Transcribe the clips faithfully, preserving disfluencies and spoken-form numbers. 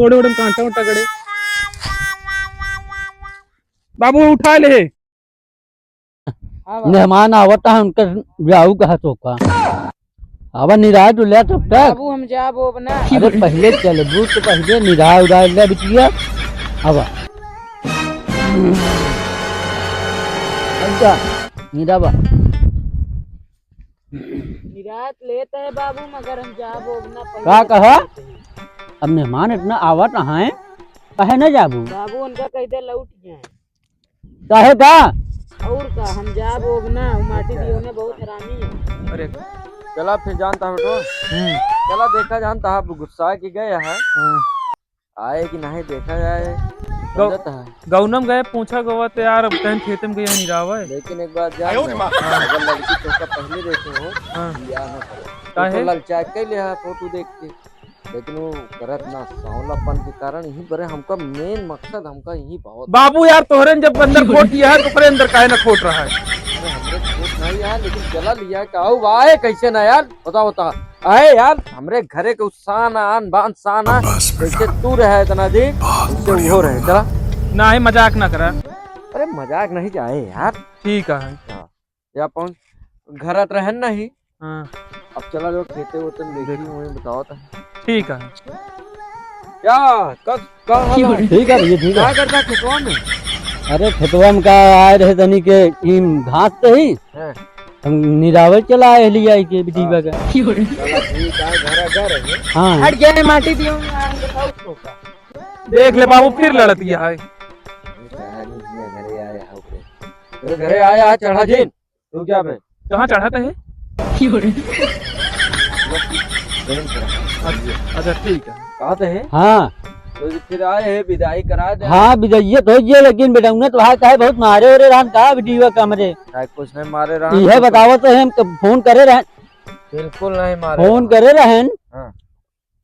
कोड़े ओड़े में कांटा उंटा गड़े। बाबू उठा ले। हाँ बाबू। मेहमान आवत है, उनके जाऊ कहा तो का। अब निराज उल्या तब तक। बाबू हम जाब ओब ना। अरे पहिले चलबू तो पहिले निराज उराज ले बिटिया। अब अच्छा, निरावा। निराज लेत है बाबू, मगर हम जाब ओब ना पहिले। का कहा? अब मेहमान इतना आवत हैं, काहे न जाबू? बाबू उनका कह दे लौट जाए। काहे का? और का, हम जाब ओब ना, उ माटी दियो ने बहुत हरामी है। अरे, चला फिर जानता हो तो। हम्म। चला देखा जानता है, अब गुस्सा की गए है। हाँ। आए कि नहीं देखा जाए, गौ-, समझता है। गौनम गए पूछा गवा तो यार, अब कहीं खेते में गया नहीं रहा है। लेकिन एक बात जान आयो रे ले, माँ। अगर लड़की तो का पहले देखे हो, हाँ। बियाह ना करो। काहे? तो ललचा के ले हाँ फोटो देख के। लेकिन वो करत ना सांवलापन के कारण यही बरे हमका main मकसद हमका यही बहुत। बाबू यार, तोहरे न जब अंदर खोट लिया है, तो ओकरे अंदर काहे ना खोट रहा है? अरे, हमरे खोट नहीं है, लेकिन चला लिया का, आओ, आए कैसे ना यार, बताओ, बता। आए यार, हमरे घरे के शान, आन, बान, शान है। बस बेटा। जैसे तू रहे इतना दिन, बहुत वैसे बढ़िया वो रहे, बंदा। चला। ना, ये मजाक ना करा। अरे, मजाक नहीं जाए यार। ठीक है। हाँ। या अपन घरत रहन नहीं। हाँ। अब चला जो खेते वेते में देखी देख। हुए बताओ तो। ठीक है। क्या? कस-, का हाल है? ठीक है भैया, ठीक है। का करता खेतवा में? अरे खेतवा में का आए रहे तनी के इन घास ते ही। हाँ। हम निरावे चला आए लिया के बिटिया हाँ। का। चला ठीक है, घर आ जा रहे हैं। हाँ। हट गया है माटी दियो, हम बताओ तो का। देख ले बाबू, फिर लड़त गया है। ये कहा नहीं, घरे आए हो के। तेरे घरे आया है चढ़ा जिन। तू क्या बे? कहाँ चढ़ाते हैं? अच्छा, अच्छा, ठीक है। कहाँ ते है? हाँ। तो फिर आए हैं, विदाई करा दे। हाँ, विदाई तो ये, लेकिन बेटा, उन्हें तो हाथ काहे बहुत मारे हो रे राम, का वीडियो कमरे? काहे कुछ नहीं मारे राम, यह तो बताओ तो हम तो फोन करे रहन। बिल्कुल नहीं मारे फोन राम। करे रहन। हाँ।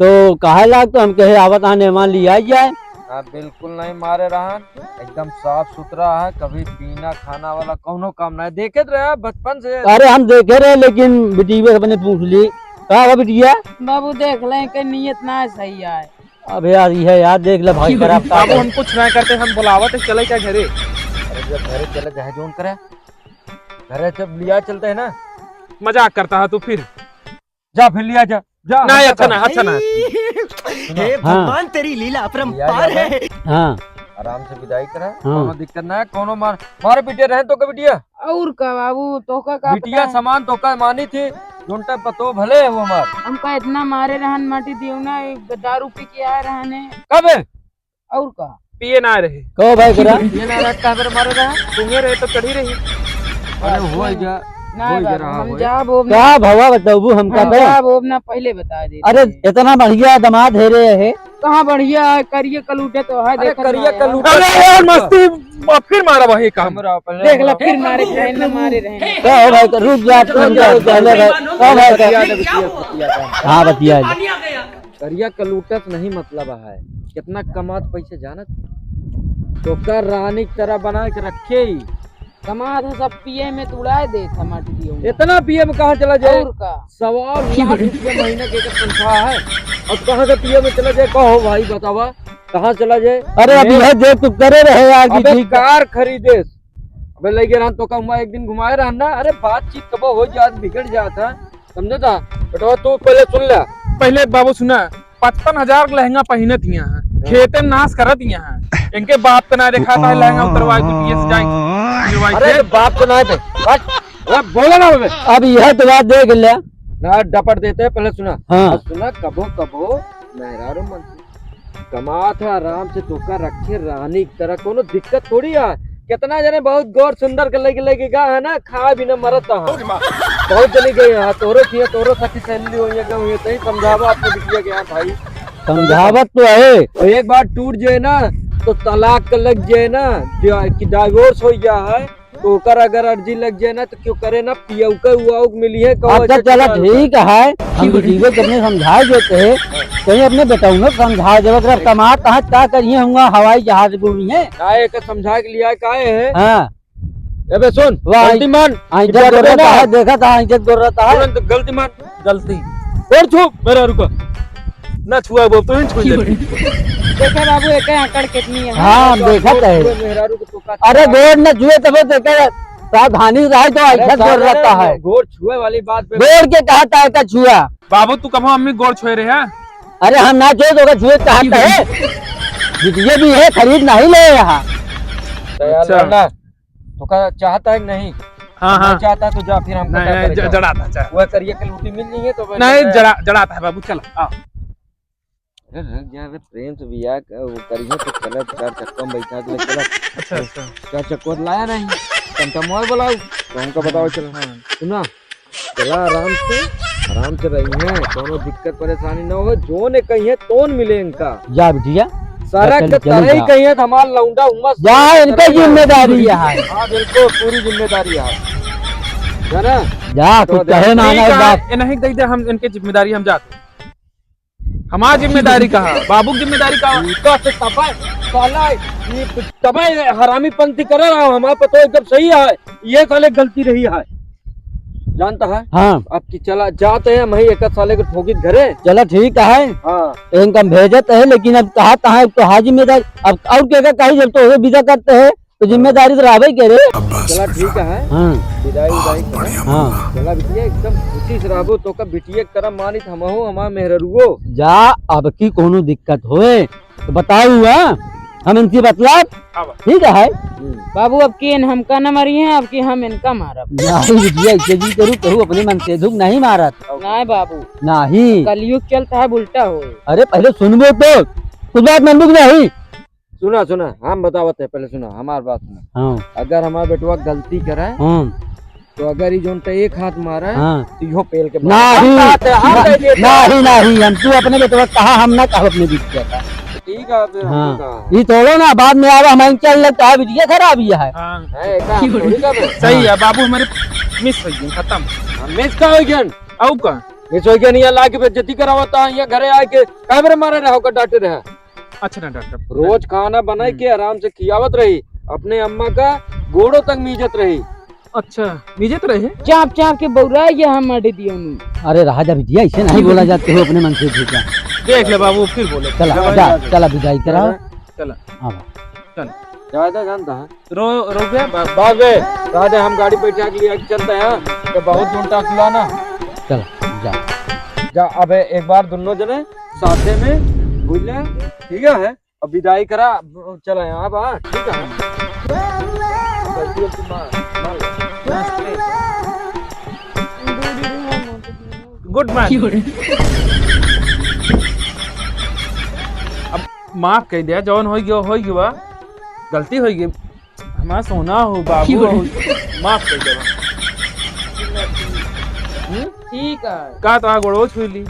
तो काहे लाग तो हम कहे आवत आने मान लिया जाए। हाँ, बिल्कुल नहीं मारे रहन, एकदम साफ सुथरा है, कभी पीना खाना वाला कौनो काम नहीं। देखे रहे बचपन से। अरे हम देखे रहे, लेकिन बिटिया से अपने पूछ ली, का बा बिटिया? बाबू देख लें कि नीयत ना सही आए। अब यार यह यार देख ले भाई, खराब का बाबू है। हम कुछ ना करते, हम बुलावत है, चले क्या घरे? अरे जब घरे चले जाए जोन करे, घरे जब लिया चलते हैं ना। मजाक करता है तू फिर। जा फिर लिया जा, जा, ना, हम अच्छा करता ना, हूँ। अच्छा ना। सुना। हे हाँ। भगवान, तेरी लीला अपरंपार लिया जा है। हाँ। आराम से विदाई करा, हाँ। कोनो दिक्कत ना है, कोनो मार, मार पीटे रहे तो का बिटिया? और का बाबू, तो का, का बिटिया पता? समान तो का मानी थी, जोन टाइप पतो भले है वो मार। हमका इतना मारे रहन माटी दियो ना, एक दारू पी के आए रहने। कब? और का? पिए ना रहे। कहो भाई करा। पिए ना रहे, काहे पर मारे रहा? तुम्हें रहे तो चढ़ी रही। अरे हो जा, ना हो जा बाबू, रहा हम हो। जाब ओब ना। का भवा बताबू हमका हम तो? जाब ओब ना, पहले बता दे। अरे इतना बढ़िया दामाद है रे है। कहाँ बढ़िया है, करिए कलूटे तो है, अरे देखत करिए ना है। कलूटे अरे तो यार है। मस्ती, फिर मारा वही काम। हमरा पहले देख ला, हमरा फिर मारे के रहे, ना मारे रहे। का हो भाई, रुक जा, रुक जा, रुक जा, ले भाई। का हो भाई, का? बतिया दे, बतिया, बतिया दे। हाँ, बतिया दे। करिया कलूटत नहीं मतलब है, कितना कमात पैसे जानत? तोका रानी की तरह बना के रखे ही। कमात है सब पिए में तो उड़ाए देत है माटी दियो में। इतना पिए में कहाँ चला जाए? और का? सवा लाख रुपया महीना के एकर तनख्वाह है। अब कहाँ से पिए में चला जाए? कहो भाई बतावा, कहाँ चला जाए? अरे अभी मैं है जो तू करे रहे यार की अबे ठीक। कार खरीदे। अबे लइके रहन तोका हुआ एक दिन घुमाए रहन ना। अरे बातचीत कबो हो जात, बिगड़ जात है। समझे था? बेटवा, तू पहले सुन ले। पहले बाबू सुना, पचपन हजार के लहंगा पहिनत हिया है, हाँ। खेते में नाश करत हिया है। इनके बाप का ना देखा था लहंगा उतरवाए के, पिए से जाए, गिरवाए अरे, के। तो बाप का ना है, हट। अरे, बोला ना बे। अब यह तो बात देख ले। ना, डपट देते हैं, पहले सुना। हाँ। अब सुना, कबो, कबो मेहरारू मन से कमात है आराम से, तोका रखे रानी की तरह, कोनो दिक्कत थोड़ी है। कितना जने बहुत गौर सुंदर के लेके, लेके गए हैं ना, खाए बिना मरत है। बहुत जने गए हैं, तोरो किए, तोरो साथी सहेली होइए, गए हुए, तही समझावा अपने बिटिया के यहाँ भाई। समझावत तो है। और एक बार टूट जाए ना, तो तलाक का लग जाए ना, डि-, कि divorce हो गया है, तो ओकर अगर अर्जी लग जाए ना, तो क्यों करे ना, पियौके उआउक मिली है, कहो अच्छा, ऐसे चला, चला। ठीक है, हम वीडियो करने समझा देते हैं, कहीं अपने बेटौनो को समझा देवे, अगर कमात तहां का करिए, हम हवाई जहाज घूमी है। काहे के समझा के लिया, काहे है? हाँ। ए बे सुन, वाह, गलती मान, आई कि इज्जत बदले गोर रहता ना। है, देखा था, इज्जत गोर रहता है। तुरंत गलती मान, गलती। और छू, मेरा रुको। ना छुआ बाबू, तू ही छुई ले। देखे बाबू, एक आंकड़ कितनी है। हाँ, हम देखत है। मेहरारू को तो का अरे, गोड़ न छुए तबे देखे, सावधानी रहे तो अरे, ऐसा जोर रहता है। गोड़ छुए वाली बात पे गोड़ के कहता है का छुआ? बाबू, तू कबो अम्मी गोड़ छुए रहे है? अरे, हम ना छुए तो का छुए कहता है। बिटिया भी है, खरीद नहीं ले यहाँ। अच्छा। तो का चाहता है कि नहीं? हाँ, नहीं हाँ। चाहता तो जा, फिर हमको नहीं, क्या नहीं, करेगा? ज-, जड़ाता, अच्छा। वह करिए के लूटी मिल नहीं है तो फिर नहीं, जड़ा, जड़ाता है बाबू, चलो, आओ। अरे रुक जा, अरे प्रेम से बियाह क-, वो करिए तो चलो, चार चक्का में बैठा के ले चलो। अच्छा, अच्छा। चार चक्का तो लाया नहीं, टमटम और बुलाओ, तो हमको बताओ, चलो। हाँ। सुना, चला आराम से, आराम से रही है, कोनो दिक्कत परेशानी ना हो, जो ने कही है, तोन मिले इनका। जा बिटिया, सारा जा, चल, के चल, तरह ही जा। कही है, हमार लौंडा उम्मा जा, इनका जिम्मेदारी है। हाँ, बिल्कुल, पूरी जिम्मेदारी है। है ना? जा, तो कुछ दे। कहे ना, ठीक ना, है, बात। ए, नहीं, दे दे, हम इनके जिम्मेदारी हम जाते हैं। हमार जिम्मेदारी कहाँ? बाबू की जिम्मेदारी कहाँ? इनका से तबाय, साला, ये तबाय हरामी पंथी कर रहा हूँ, हमार पतो एकदम सही है, ये साले गलती रही है, जानता है? हाँ। अब की चला जाते हैं, हम ही एक साले के ठोकित घरे। चला ठीक है। हाँ। इनका हम भेजत है, लेकिन अब कहा तहाँ तो हाजिर में था, अब और क्या क्या कही जब तो उसे विदा करते हैं, तो जिम्मेदारी तो रहबे करे। अब बस चला बेटा, ठीक है। हाँ। विदाई बहुत उदाई बढ़िया करे। हाँ। मुन्ना। चला बिटिया एकदम खुशी से रहबो, तो का बिटिया के तरह मानित हमहू, हमार मेहररुओ। जा, अब की कोनो दिक्कत होए, तो बताऊ, हाँ? हम इनसे बतलाब, हाँ बा। ठीक है? हम्म। बाबू, अब की इन हमका न मरी हैं, अब की हम इनका मारब। नहीं बिटिया, ऐसे जी करू, कहू अपने मन से दुख नहीं मारत। नहीं बाबू। नहीं। कलयुग चलता है, उल्टा हो। अरे पहले सुनबो तो, कुछ बात मानबो कि नहीं? सुना, सुना, हम बतावत है, पहले सुना, हमार बात सुना। हाँ। अगर हमार बेटवा गलती करे, हाँ। तो अगर ई जोन ते एक हाथ मारे, हाँ। तो इहो पेल के मारे। नहीं, हम कहते हैं, हम ना-, कह दिए थे। नहीं, नहीं, हम तू अपने बेटवा कहा, हम ना कहा अपने बिटिया का। ठीक है, फिर हम हाँ। तो कहा। ई तोड़ो ना, बाद में आवा, हमारे चल लगता है, बिटिया खराब ही है। हाँ। है, का हम थोड़ी कर रहे हैं। सही हाँ। है, बाबू हमारे miss हो गए, खत्म। हाँ, miss का हो गया? आऊ का? Miss हो गया, नहीं, लाके बेइज्जती करावता है, यहाँ घरे आके, काहे मेरे मारे रहो, का डांटे रहे? अच्छा ना डॉक्टर। रोज खाना बनाई के आराम से खियावत रही, अपने अम्मा का गोड़ों तक मीजत रही। अच्छा, मीजत रहे? चाप चाप के बौरा ये हम मार दियो नु। अरे रहा जा बिटिया, ऐसे नहीं बोला जाते हो अपने मन से, ठीक है? देख ले बाबू, फिर बोले। चला, जा, चला विदाई कराओ। चला। हाँ। चल। ज्यादा जानता है। रो-, रोक बे। बा-, बाबे, राधे हम गाड़ी बैठा के लिए चलते हैं, तो बहुत जोर टाक ला ना। चल, जा। जा, अबे एक बार दोनों जने साथे में बुझ ले, ठीक है? अब विदाई करा, चला यहाँ बा, ठीक है? गलती, गलती मार, मार ले। Good morning। अब माफ कइ द्या, जौन होइ गयो, होइ गयो बा। गलती होइ गई। हमार सोना हो, बाबू हो, माफ कइ द्या। हम्म? ठीक है। का तोहार गोड़ो छुई ली?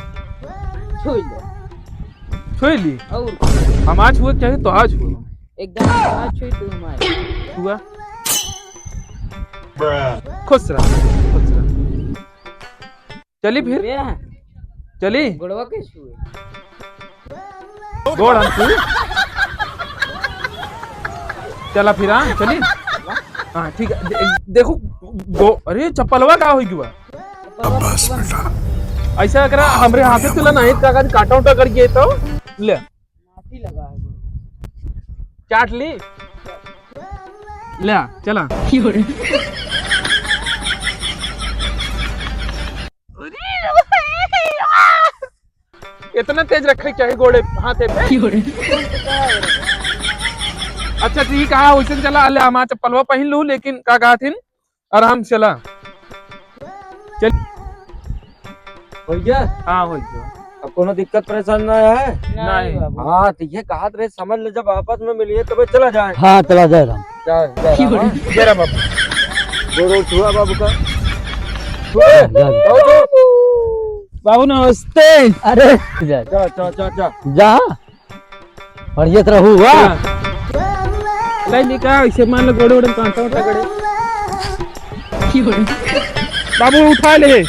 छुई ले। छुई ली? और? हमार छुए के चाही, तोहार छुए। एकदम तोहार छुई, तू हमार। छुआ। खुश रह, खुश रह। चली फिर? बे। चली? गोड़वा के छुए? गोड़ हम छुए? चला फिर, हाँ, चली? हाँ, ठीक है। दे-, देखो, गो-, अरे, चप्पलवा का होइ गवा? अब बस बेटा। ऐसा करा, हमरे हाथे से ला ना, एक कागज काटा उटा कर गए तो, ले। माटी लगा है गोड़। चाट ली? ले आ, चला। इतना तेज रखे चाही गोड़े हाथे पे? अच्छा ठीक है, वैसे चला, ले हमार चप्पलवा पहिन लू, लेकिन का कहत हिन? आराम से चला। चल। होइ गया? हाँ, होइ गया। अब कोनो दिक्कत परेशान ना है? नहीं। नहीं बाबू। हाँ, तो ये कहत रहे, समझ ले, जब आपस में मिलिए, तबे चला जाए। हाँ, चला जाए राम। जा, जा राम, हाँ। जय राम बाबू। गोड़ छुआ बाबू का। जा, जा। बाबू नमस्ते। अरे, जा। जा, जा, जा, जा। जा। बढ़िया से रहू, वाह। हाँ। नहीं, नहीं, का, इसे मान लो, गोड़े, गोड़े में कांटा, वांटा गड़े। बाबू, उठा ले।